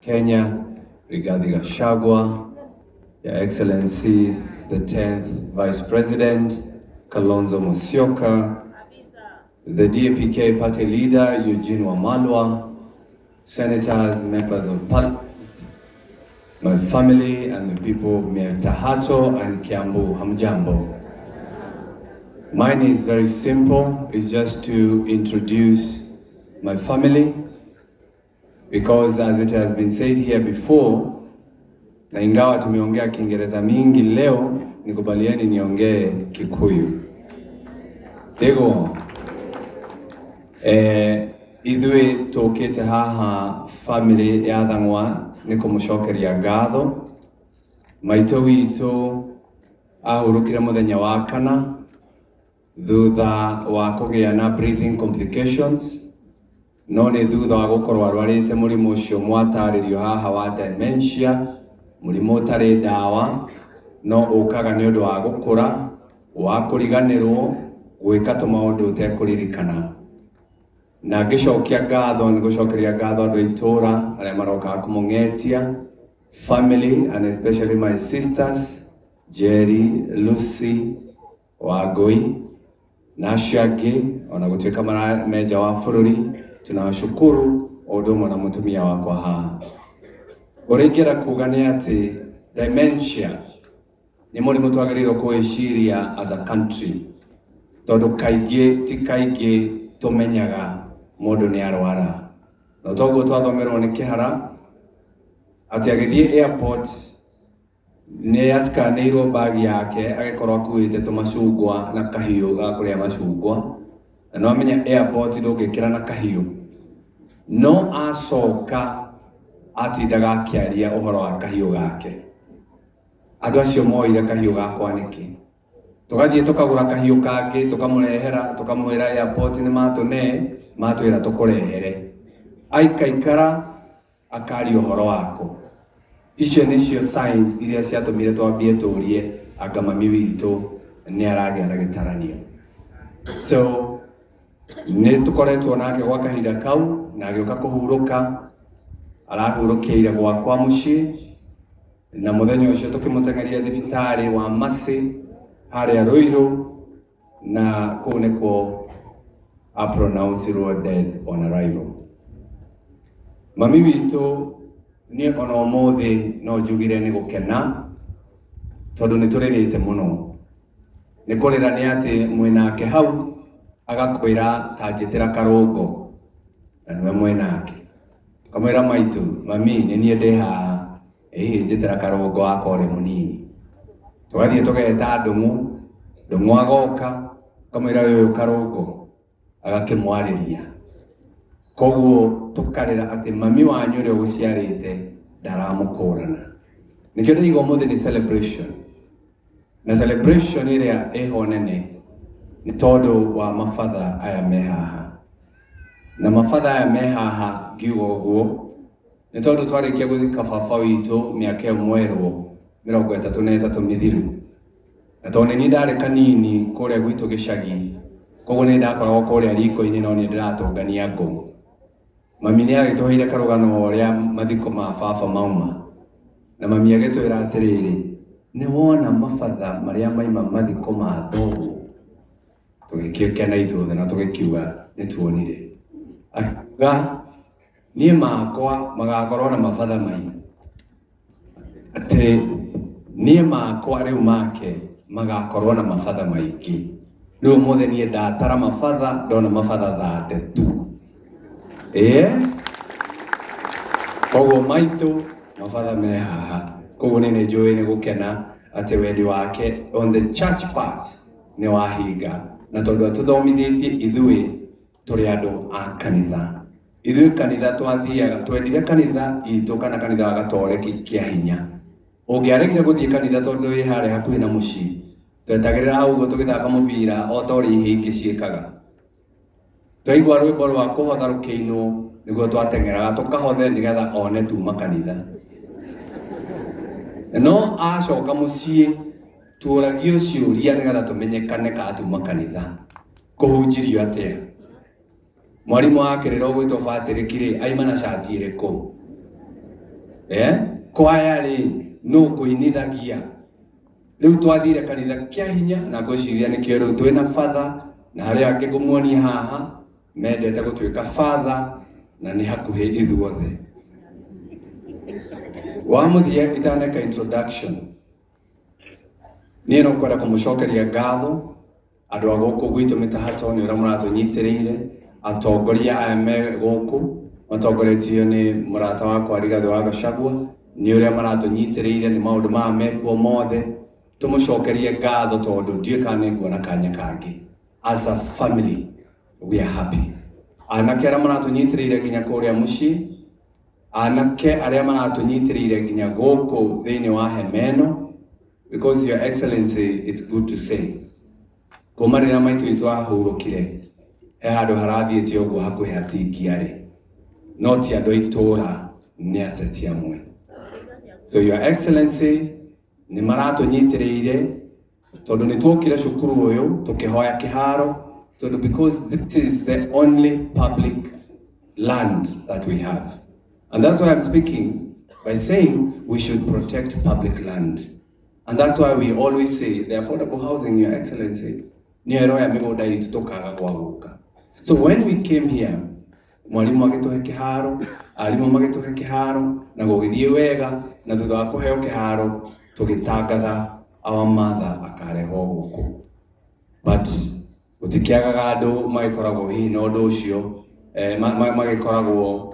Kenya, Rigathi Gachagua, Your Excellency, the 10th Vice President, Kalonzo Musyoka, the DAP-K party leader, Eugene Wamalwa, senators, members of parliament, my family and the people of Mitahato and Kiambu, Hamjambo. Mine is very simple. It's just to introduce my family because, as it has been said here before, na ingawa tumeongea Kiingereza mingi leo, nikubalieni niongee Kikuyu. Tego ithuĩ tũkĩte haha family ya Thang'wa nĩ kũmũcokeria ngatho. Maitũ witũ ahurũkire mũthenya wa kana thutha wa kũgĩa na breathing complications, no nĩ thutha wa gũkorwo arwarĩte mũrimũ ũcio mwatarĩrio haha wa dementia, mũrimũ ũtarĩ ndawa no ũkaga nĩ ũndũ wa gũkũra, wa kũriganĩrwo gwĩka tũmaũndũ ũtekũririkana. Na ngĩcokia ngatho, nĩ gũcokeria ngatho andũ a itũũra arĩa marokaga kũmũng'etia, family and especially my sisters Jerry, Lucy, Wangui na acio angĩ, ona gũtuĩka me nja wa bũrũri, tunawashukuru o ũndũ ũmwe na mũtumia wakwa haha. Ũrĩa ingĩenda kuga nĩ atĩ dementia nĩ mũrimũ twagĩrĩirwo kũwĩciria as a country, tondũ kaingĩ ti kaingĩ tũmenyaga mũndũ nĩ arwara. Na toguo twathomerwo nĩ Kĩhara atĩ agĩthiĩ airport nĩ acikanĩirwo bagi yake, agĩkorwo akuĩte tũmacungwa na kahiũ ga kũrĩa macungwa, na no amenya airport ndũngĩkĩra na kahiũ, no acoka atindaga akĩaria ũhoro wa kahiũ gake. Andũ acio moire kahiũ gakwa nĩkĩ? Tũgathiĩ tũkagũra kahiũ kangĩ, tũkamũrehera, tũkamwĩra airport nĩ matũne matwĩra tũkũrehere. Aikaikara akaria ũhoro wako. Icio nĩcio signs iria ciatũmire twambie tũrie anga mami witũ nĩ aragĩa na gĩtaranio. So nĩ tũkoretwo nake gwa kahinda kau, na agĩũka kũhurũka, arahurũkĩire gwakwa mũciĩ, na mũthenya ũcio tũkĩmũteng'eria thibitarĩ wa Mercy harĩa Ruiru, na kũu nĩkuo a pronounce dead on arrival. Mami witũ niĩ ona ũmũthĩ no njugire nĩ gũkena, tondũ nĩ tũrĩrĩte mũno. Nĩ kũrĩra nĩ atĩ mwĩnake hau agakwĩra ta njĩtĩra karũngo, na nĩwe mwĩnake. Kamwĩra, "Maitũ, mami, nĩ niĩ ndĩ haha." "Ĩhĩ, njĩtĩra karũngo wakwa ũrĩ mũnini." Tũgathiĩ tũgeta Ndũng'ũ, Ndũng'ũ agoka, kamwĩra, "Ũyũ karũngo," agakĩmwarĩria. Koguo tũkarĩra atĩ mami wanyu ũrĩa ũgũciarĩte ndaramũkũrana. Nĩkĩo ndĩiga ũmũthĩ nĩ celebration, na celebration ĩrĩa ĩho nene nĩ tondũ wa mabatha aya me haha. Na mabatha aya me haha, ngiuga ũguo nĩ tondũ twarĩkia gũthika baba witũ mĩaka ĩyo mwerwo 33 mĩthiru, na tondũ nĩ niĩ ndarĩ kanini kũrĩa gwitũ gĩcagi, koguo nĩ ndakoragwo kũrĩa riko-inĩ, no nĩ ndĩratũngania ngũ. Mami nĩ agĩtũheire karũgano ũrĩa mathiko ma baba mauma, na mami agĩtwĩra atĩrĩrĩ, "Nĩ wona mabatha marĩa maima mathiko ma thoguo?" Tũgĩkĩkena ithuothe na tũgĩkiuga nĩ tuonire. Akiuga, "Niĩ makwa magakorwo na mabatha maingĩ," atĩ niĩ makwa rĩu make magakorwo na mabatha maingĩ. Rĩu ũmũthĩ niĩ ndatara mabatha, ndona mabatha 32. Ĩĩ, koguo maitũ mabatha me haha. Koguo niĩ nĩ njũĩ nĩ gũkena atĩ wendi wake on the church part nĩ wahinga, na tondũ atũthomithĩtie ithuĩ tũrĩ andũ a kanitha. Ithuĩ kanitha twathiaga, twendire kanitha itũ kana kanitha wa Gatoreki kĩa hinya. Ũngĩaregire gũthiĩ kanitha tondũ wĩ harĩa hakuhĩ na mũciĩ, twetagĩrĩra hau ũguo tũgĩthaka mũbira o ta ũrĩa ihĩĩ ingĩ ciĩkaga. Twaigua rwĩmbo rwa kũhotha rũkĩinwo, nĩguo twateng'eraga tũkahothe nĩgetha one tuma kanitha. No acoka mũciĩ tuũragio ciũria nĩgetha tũmenyekane kana tuma kanitha. Kũhunjirio atĩa? Mwarimũ wa kĩrĩra ũgwĩtwo Patrick rĩ, aima na cati ĩrĩkũ? Kwaya rĩ nũ kũinithagia? Rĩu twathire kanitha kĩa hinya na ngwĩciria nĩkĩo rĩu twĩna father na harĩa angĩ ngũmuonia haha mendete gũtuĩka father na nĩ hakuhĩ ithuothe. Wa mũthia itaneka introduction, niĩ no kwenda kũmũcokeria ngatho andũ a gũkũ gwitũ mĩtahato nĩ ũrĩa mũratũnyitĩrĩire, atongoria aya me gũkũ matongoretio nĩ mũrata wakwa Rigathĩ wa Gachagua nĩ ũrĩa maratũnyitĩrĩire nĩ maũndũ maya mekuo mothe. Tũmũcokerie ngatho tondũ ndiũĩ kana nĩ nguona kanya kangĩ. As a family we are happy. Anake arĩa maratũnyitĩrĩire nginya kũrĩa mũciĩ, anake arĩa maratũnyitĩrĩire nginya gũkũ thĩinĩ wa hema ĩno, because Your Excellency, it's good to say kuma rĩrĩa maitũ witũ ahurũkire he handũ harathiĩte ũguo hakuhĩ hatingiarĩ, no ti andũ a itũũra, nĩ ateti amwe. So Your Excellency, nĩ maratũnyitĩrĩire tondũ nĩ tuokire cukuru ũyũ tũkĩhoya kĩharo tondũ because this is the only public land that we have, and that's why I'm speaking by saying we should protect public land. And that's why we always say the affordable housing, Your Excellency, nĩ ĩroya mĩgũnda itũ tũkaga gwa gũka. So when we came here, mwarimu agĩtũhe kĩharo, arimũ magĩtũhe kĩharo, na gũgĩthiĩ wega, na thutha wa kũheo kĩharo, tũgĩtangatha our mother akarehwo gũkũ. But gũtikĩagaga andũ magĩkoragwo hihi na ũndũ ũcio, magĩkoragwo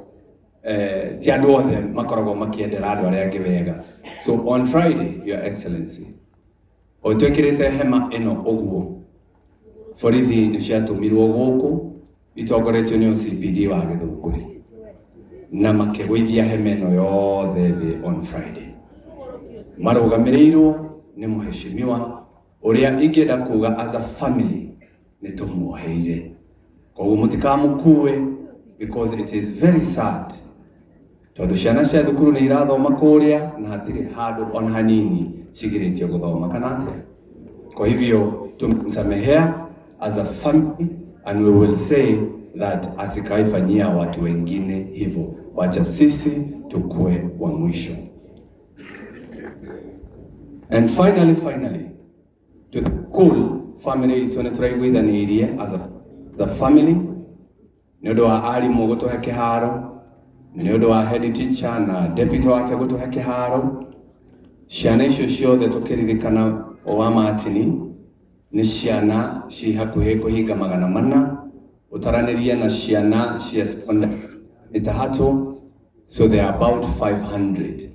ti andũ othe makoragwo makĩendera andũ arĩa angĩ wega. So on Friday, Your Excellency, o twĩkĩrĩte hema ĩno ũguo, borithi nĩ ciatũmirwo gũkũ itongoretio nĩ OCPD wa Gĩthũngũri na makĩgũithia hema ĩno yothe thĩ on Friday, marũgamĩrĩirwo nĩ mũheshimiwa ũrĩa ingĩenda kuga as a family nĩ tũmuoheire. Koguo mũtikamũkue because it is very sad tondũ ciana cia thukuru nĩ irathoma kũrĩa na hatirĩ handũ ona hanini cigirĩtio gũthoma, kana atĩa? Kwa hivyo tumemsamehea as a family and we will say that asikaifanyia watu wengine hivyo, wacha sisi tukue wa mwisho. And finally, finally, to the cool family itũ nĩ tũraiguithanirie as a family nĩ ũndũ wa arimũ gũtũhe kĩharo, nĩ ũndũ wa head teacher na deputy wake gũtũhe kĩharo. Ciana icio ciothe tũkĩririkana wa Martini nĩ ciana ci hakuhĩ kũhinga 400 ũtaranĩrie na ciana cia secondary ĩtahatũ, so they are about 500.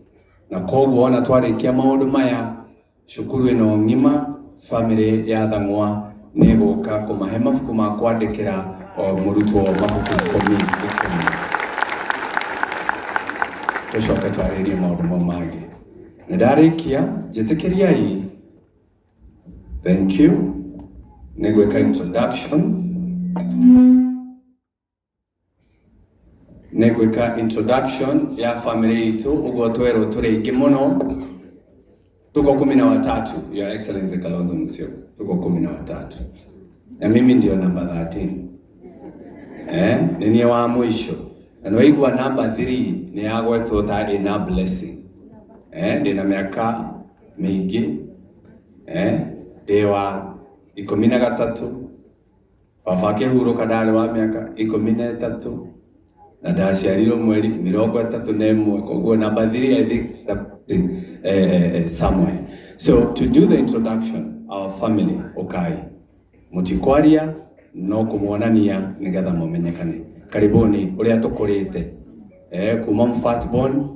Na koguo ona twarĩkia maũndũ maya, cukuru ĩno ng'ima family ya Thang'wa nĩ ĩgũka kũmahe mabuku ma kwandĩkĩra o mũrutwo mabuku ikũmi ikũmi. Tũcoke twarĩrie maũndũ mau mangĩ. Nĩ ndarĩkia, njĩtĩkĩriai, thank you, nĩ gwĩka introduction, nĩ gwĩka introduction ya family itũ. Ũguo twerwo tũrĩ aingĩ mũno, tuko 13. Your Excellency Kalonzo Musyoka, tuko 13 na mimi ndio namba 13, nĩ niĩ wa mũico, na nĩ waigua namba 3 nĩ yagwetwo ta ĩna blessing. Ndĩna mĩaka mĩingĩ, ndĩ wa 13. Baba akĩhurũka ndarĩ wa mĩaka 13 na ndaciarirwo mweri 31, koguo namba 3, I think that, somewhere. So to do the introduction, our family, ukai mutikwaria no kumuonania nigetha mumenyekane. Karibuni. Uria tukurite kuma first born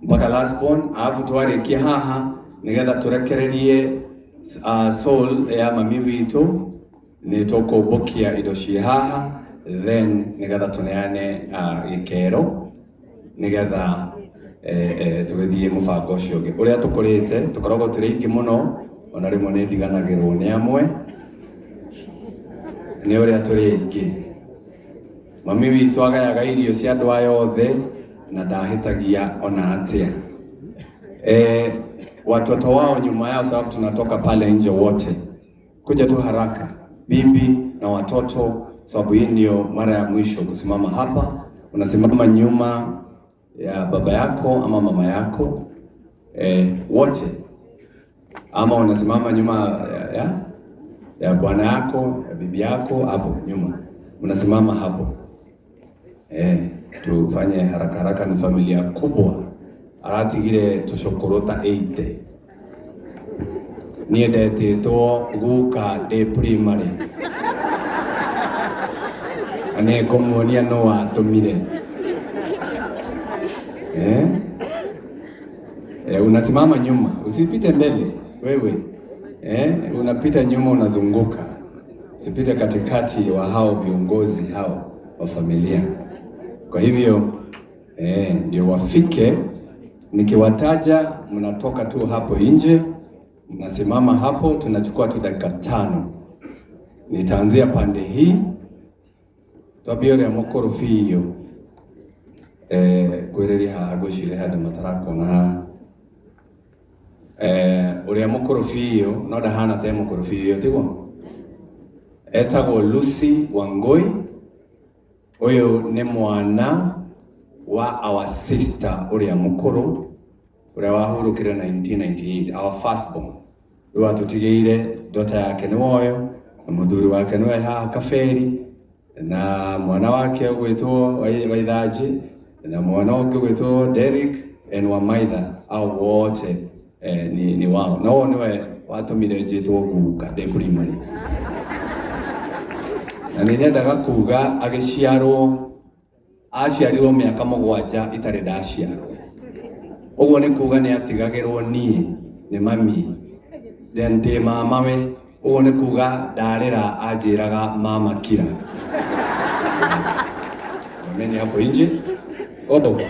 mpaka last born, alafu twarikia haha nigetha turekererie soul ya mami witu nĩ tũkũmbũkia indo ciĩ haha, then nigetha tũneane gĩkero nigetha tũgĩthiĩ mũbango ũcio ũngĩ. Ũrĩa tũkũrĩte tũkoragwo tũrĩ aingĩ mũno, ona rĩmwe nĩ ndiganagĩrwo nĩ amwe nĩ ũrĩa tũrĩ aingĩ. Mami witũ agayaga irio cia andũ aya othe na ndahĩtagia ona atĩa. Watoto wao nyuma yao, sababu tunatoka pale nje wote, kuja tu haraka, bibi na watoto, sababu hii ndio mara ya mwisho kusimama hapa. Unasimama nyuma. ya baba yako ama mama yako, wote, ama unasimama nyuma ya bwana yako, ya bibi yako, hapo nyuma unasimama hapo. Tufanye haraka haraka, ni familia kubwa aratigire tucukuru ta 80. Niĩ ndetĩtwo guka ndĩ primary na nĩ ngũmuonia nũ watũmire. Eh? Unasimama nyuma, usipite mbele wewe. Unapita nyuma, unazunguka, usipite katikati wa hao viongozi hao wa familia. Kwa hivyo ndio wafike, nikiwataja mnatoka tu hapo nje, mnasimama hapo, tunachukua tu dakika 5. Nitaanzia pande hii twambie ũrĩa mũkũrũ biũ, ngwĩrĩria haha ngwĩciria he andũ matarakona haha. Ũrĩa mũkũrũ biũ no ndahana ta e mũkũrũ biũ, tiguo? Etagwo Lucy Wangui. Ũyũ nĩ mwana wa our sister ũrĩa mũkũrũ, ũrĩa wahurũkire 1998, our firstborn. Rĩu atũtigĩire daughter yake nĩ woyo, na mũthuri wake nĩwe haha Kaberi, na mwana wake ũgwĩtwo Waithanjĩ, na mwana ũngĩ ũgwĩtwo Derrick and Wamaitha, au wote ni wao. Na ũyũ nĩwe watũmire njĩtwo guka ndĩ primary. Na nĩ nyendaga kuga agĩciarwo, aciarirwo mĩaka 7 itarĩ ndaciarwo. Ũguo nĩ kuga nĩ atigagĩrwo niĩ nĩ mami, then ndĩ mamawe. Ũguo nĩ kuga ndarĩra anjĩraga mama kira. Simameni hapo nje. Oh,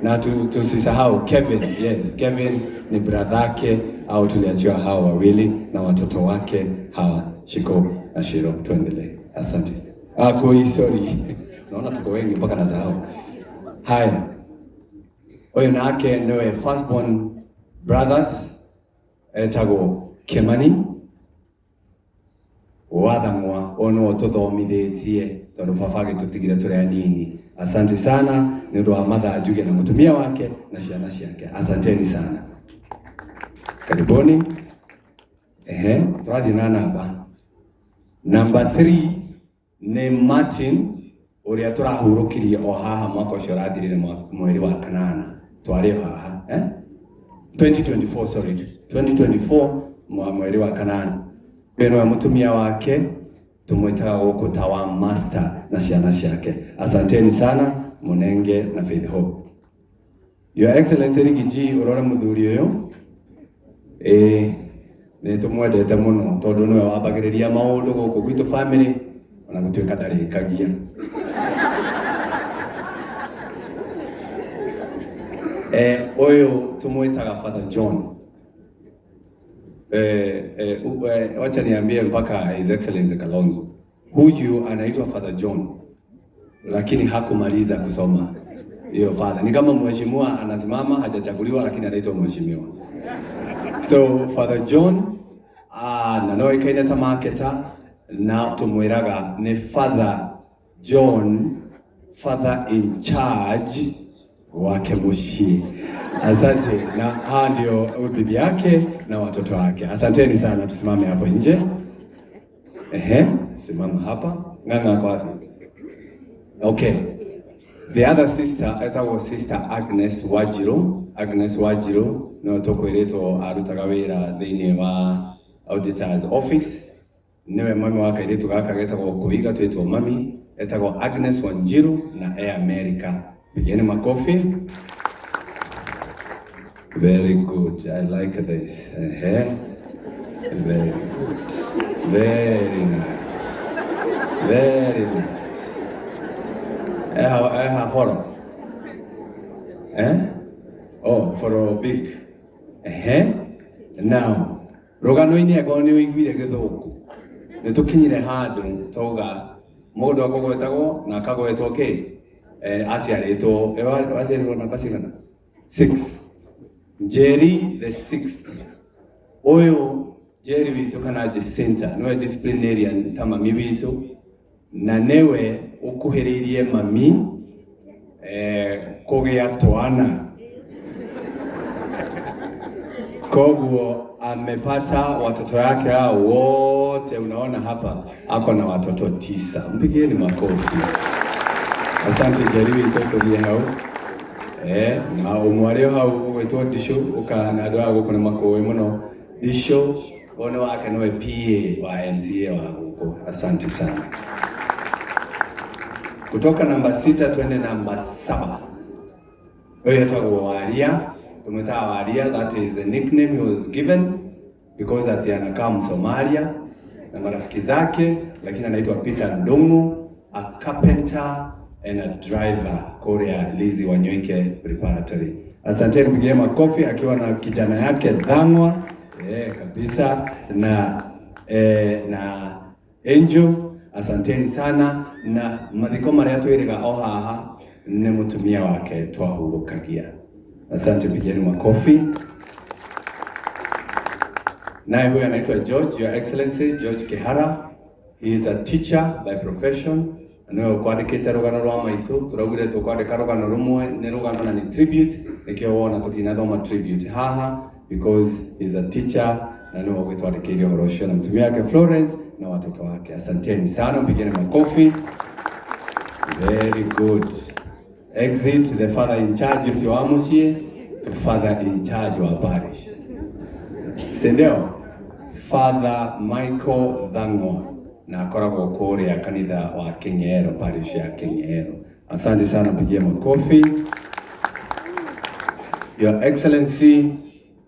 na tusisahau Kevin. Yes, Kevin ni brother yake, au tuliachiwa hao wawili na watoto wake hawa Shiko na Shiro. Tuendelee. Asante. Koi, sorry. Naona tuko wengi mpaka nasahau. Haya. Huyu nake niwe firstborn brothers, etagwo Kimani Wathang'wa, ũyũ nĩwe ũtũthomithĩtie tondũ baba agĩtũtigire tũrĩ anini. Asante sana nĩ ũndũ wa Martha Njuge na mũtumia wake na ciana ciake. Asanteni sana. Karibuni. Ehe, tũrathiĩ na namba. Number 3 nĩ Martin ũrĩa tũrahurũkirie o haha mwaka ũcio ũrathirire mweri wa kanana. Twarĩ o haha, eh? 2024, sorry. 2024 mweri wa kanana. Ũyũ nĩwe mũtumia wake, tumwitaga gũkũ ta wa master na ciana ciake. Asanteni sana Munenge na Faith Hope. Your Excellency Rigiji, ũrore mũthuri ũyũ. Nĩ tũmwendete mũno tondũ nĩwe wambagĩrĩria maũndũ gũkũ gwitũ family, ona gũtuĩka ndarĩkagia. Ũyũ tũmwĩtaga Father John. Wacha niambie mpaka His Excellency Kalonzo. Huyu anaitwa Father John, lakini hakumaliza kusoma hiyo father. Ni kama mheshimiwa anasimama hajachaguliwa lakini anaitwa mheshimiwa. So Father John, na no ikaine ta marketer, na tumwiraga ni Father John, father in charge wake muciĩ. Asante. Na hawa ndio bibi yake na watoto wake. Asanteni sana, tusimame hapo nje. Ehe, simama hapa. Ng'ang'a kwa wapi? Okay. The other sister etagwo Sister Agnes Wanjiru. Agnes Wanjiru no tũkwĩrĩtwo arutaga wĩra thĩinĩ wa auditors office. Niwe mami wa kairĩtu gaka getagwo Ngũi, gatwĩtwo mami, etagwo Agnes Wanjiru na e America. Pigeni makofi. Very good. I like this. Ehe. Very good. Very nice. Very nice. Eha foro. Eh? Oh, for a big. Ehe. Now, rũgano-inĩ akorwo nĩ ũiguire gĩthũngũ, nĩ tũkinyire handũ twauga mũndũ akũgwetagwo na akagwetwo kĩ? Aciarĩtwo, waciarirwo namba cigana? 6. Njeri the 6th. Ũyũ Njeri witũ kana Jacinta nĩwe disciplinarian ta mami witũ, na nĩwe ũkuhĩrĩirie mami. kũgĩa twana, koguo amepata watoto yake hao wote. Unaona hapa ako na watoto 9. Mpigieni makofi. Asante Jerry witũ tũthiĩ hau na ũmwe arĩ o hau ũgwĩtwo Ndicũ ũka na andũ aya gũkũ nĩ makũĩ mũno. Ndicũ ũyũ nĩ wake, nĩwe PA wa MCA wa gũkũ. Asante sana. Kutoka namba 6 twende namba 7. Huyu etagwo Waria, tumwitaga Waria, that is the nickname he was given because ati anakaa Msomalia na marafiki zake, lakini anaitwa Peter Ndung'u, a carpenter and a driver kuria Lizzie Wanyoike Preparatory. Asanteni, mpigie makofi akiwa na kijana yake Dhangwa kabisa na Angel. Asanteni sana na mathiko maria twiriga o haha ni mutumia wake twahurukagia. Asante, pigeni makofi. Naye huyu anaitwa George, Your Excellency George Kihara. He is a teacher by profession. Na niwe ũkwandĩkĩte rũgano rwa maitũ. Tũraugire tũkwandĩka rũgano rũmwe, nĩ rũgano na nĩ tribute, nĩkĩo wona tũtinathoma tribute haha because he is a teacher na niwe ũgĩtwandĩkĩire ũhoro ũcio na mũtumia wake Florence na watoto wake. Asanteni sana, mpigeni makofi. Very good. Exit the father in charge ũcio wa mũciĩ to father in charge wa parish. Si ndio? Father Michael Dhangwa na akoragwo kũrĩa kanitha wa King'ero, parish ya King'ero. Asante sana, pigie makofi. Your Excellency,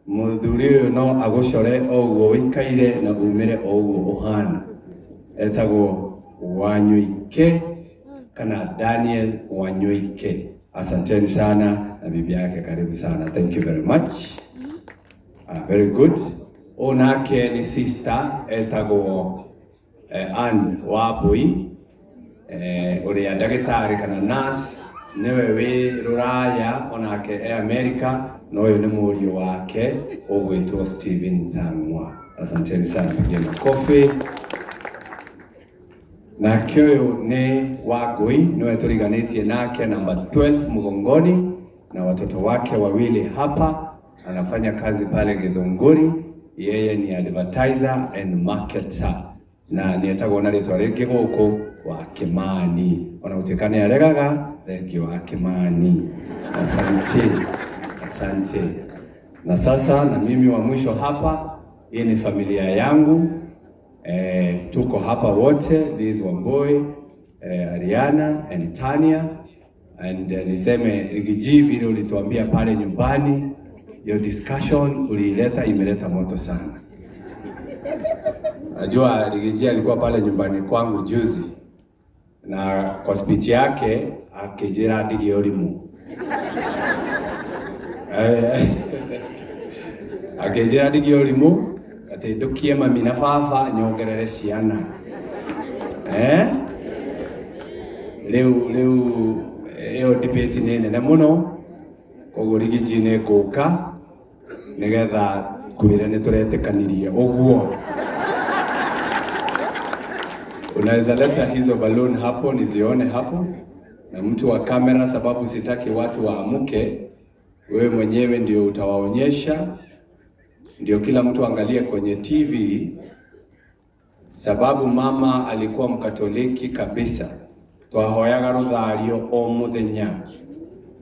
mũthuri ũyũ no agũcore o ũguo ũikaire na umĩre o ũguo ũhana. Etagwo Wanyoike kana Daniel Wanyoike. Asanteni sana na bibi yake, karibu sana. Thank you very much. Very good. Ũyũ nake nĩ sister etagwo Ann Wambui, ũrĩa ndagĩtarĩ kana nurse, nĩwe wĩ Rũraya onake e America, na ũyũ nĩ mũriũ wake ũgwĩtwo Stephen Thang'wa. Asanteni sana, pigie makofi. Nake ũyũ nĩ Wangui, nĩwe tũriganĩtie nake namba 12 mgongoni na watoto wake wawili hapa. Anafanya kazi pale Githunguri, yeye ni advertiser and marketer na nĩ etagwo na rĩtwa rĩngĩ gũkũ wa Kimani, ona gũtuĩka nĩ aregaga. Thengiũ wa Kimani, asante, asante. Na sasa na mimi wa mwisho hapa, hii ni familia yangu. Tuko hapa wote, Liz Wambui, Ariana and Tania and niseme Riggy G vile ulituambia pale nyumbani, hiyo discussion uliileta, imeleta moto sana. Najua Riggy G alikuwa pale nyumbani kwangu juzi na kwa speech yake akijira ndige ũrimũ. Akĩnjĩra ndige ũrimũ atĩ ndũkie mami na baba nyongerere ciana, eh? Rĩu ĩyo debate nĩ nene mũno, koguo Riggy G nĩ ngũka nĩgetha ngwĩre nĩ tũretĩkanirie ũguo. Unaweza leta hizo balloon hapo nizione hapo, na mtu wa kamera, sababu sitaki watu waamuke. Wewe mwenyewe ndio utawaonyesha, ndio kila mtu angalie kwenye TV, sababu mama alikuwa Mkatoliki kabisa. Twahoyaga rũthario o mũthenya,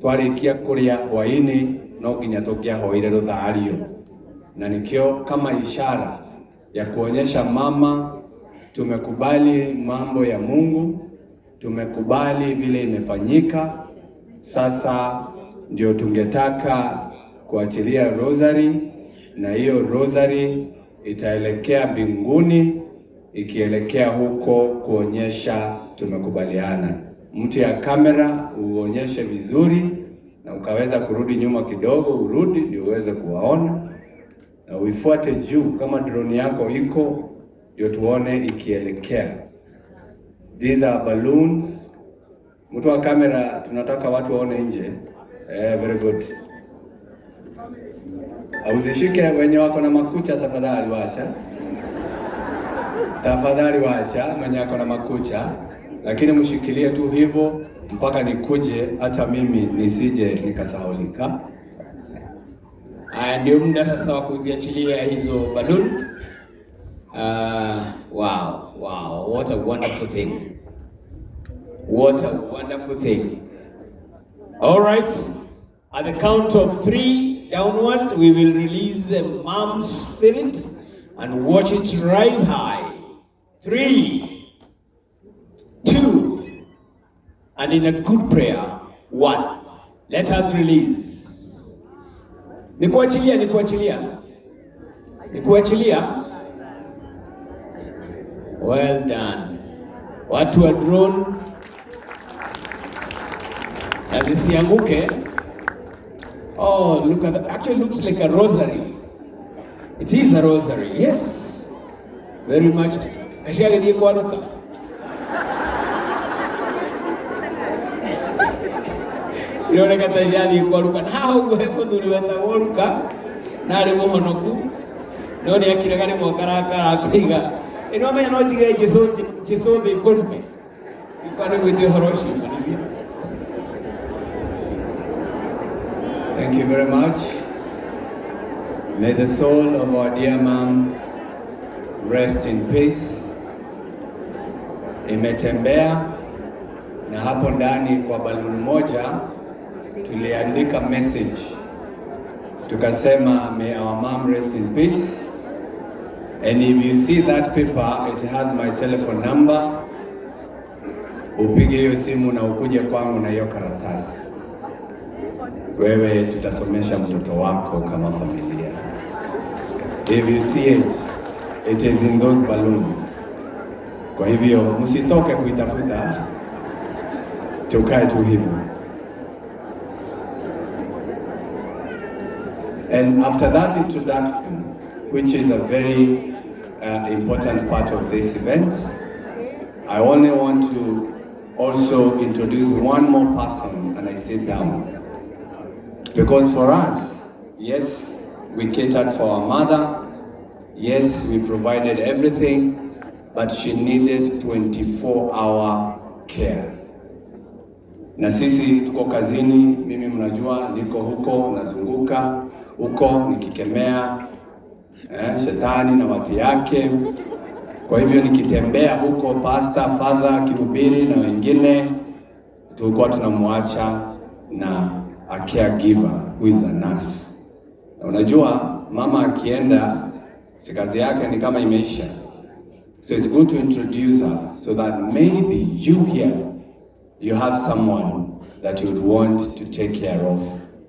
twarikia kuria hwaini no nginya tũngĩahoire rũthario, na nikio kama ishara ya kuonyesha mama tumekubali mambo ya Mungu, tumekubali vile imefanyika. Sasa ndio tungetaka kuachilia rosary, na hiyo rosary itaelekea mbinguni, ikielekea huko kuonyesha tumekubaliana. Mtu ya kamera uonyeshe vizuri, na ukaweza kurudi nyuma kidogo, urudi ndio uweze kuwaona, na uifuate juu kama drone yako iko, ndio tuone ikielekea. These are balloons. Mtu wa kamera, tunataka watu waone nje. Very good. Usishike wenye wako na makucha tafadhali, wacha. Tafadhali wacha mwenye ako na makucha, lakini mshikilie tu hivyo. mpaka nikuje, hata mimi nisije nikasahaulika. Haya, ndio muda sasa wa kuziachilia hizo balloon. Wow, what a wonderful thing. What a wonderful thing. All right. At the count of three downwards, we will release the mom's spirit and watch it rise high. Three, two, and in a good prayer, one. Let us release. Ni kuachilia, ni kuachilia, ni kuachilia. Well done. Watu wa drone na zisianguke. Oh, look at that. Actually looks like a rosary. It is a rosary. Yes. Very much. Kashiage kwaruka. Ironeka ta irathiĩ kwaruka na haha ũguo he mũthuri wetagwo Ruka na arĩ mũhonoku no nĩ akiraga rĩmwe akarakara akoiga ĩno amenya no njige Jesũ Jesũ thĩ ngũrume nĩkwa nĩgwĩte ũhoro ũcio malizia. Thank you very much. May the soul of our dear mom rest in peace. Imetembea na hapo ndani kwa baluni moja tuliandika message tukasema, may our mom rest in peace. And if you see that paper, it has my telephone number. Upige hiyo simu na ukuje kwangu na hiyo karatasi. Wewe tutasomesha mtoto wako kama familia. If you see it, it is in those balloons. Kwa hivyo msitoke kuitafuta, tukae tu hivyo. And after that introduction, which is a very important part of this event, I only want to also introduce one more person, and I sit down. Because for us, yes, we catered for our mother, yes, we provided everything, but she needed 24-hour care. Na sisi tuko kazini, mimi mnajua niko huko nazunguka huko nikikemea shetani na watu yake. Kwa hivyo nikitembea huko, pastor, father akihubiri na wengine, tulikuwa tunamwacha na a caregiver who is a nurse. Na unajua mama akienda, si kazi yake ni kama imeisha. So it's good to introduce her so that maybe you here, you have someone that you'd want to take care of,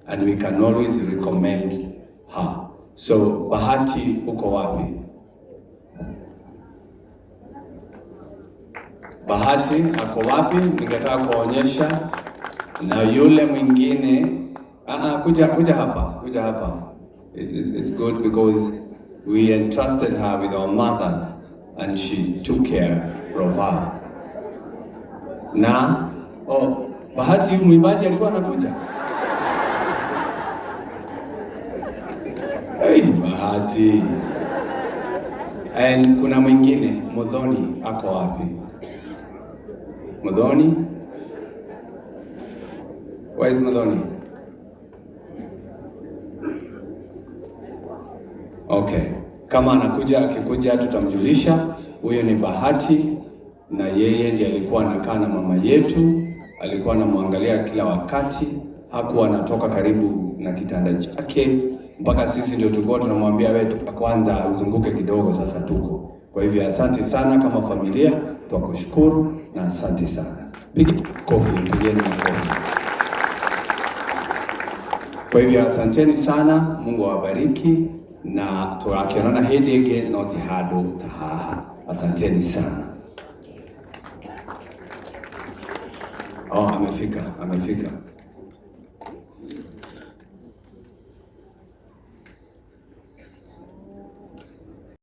and we can always recommend her. So Bahati, uko wapi? Bahati ako wapi? Ningetaka kuonyesha. Na yule mwingine, kuja, kuja hapa, kuja hapa. It's good because we entrusted her with our mother and she took care of her. Na oh, Bahati mwimbaji alikuwa anakuja. Hey, Bahati. And kuna mwingine Muthoni ako wapi? Muthoni? Where is Muthoni? Okay. Kama anakuja, akikuja tutamjulisha. Huyo ni Bahati na yeye ndiye alikuwa anakaa na mama yetu, alikuwa anamwangalia kila wakati, hakuwa anatoka karibu na kitanda chake mpaka sisi ndio tulikuwa tunamwambia wewe kwanza uzunguke kidogo, sasa tuko. Kwa hivyo asante sana kama familia, twakushukuru na asante sana. Piga kofi, pigeni makofi. Kwa hivyo asanteni sana, Mungu awabariki na turakionana hindi ĩngĩ no ti handũ ta haha. Asanteni sana. Oh, amefika, amefika.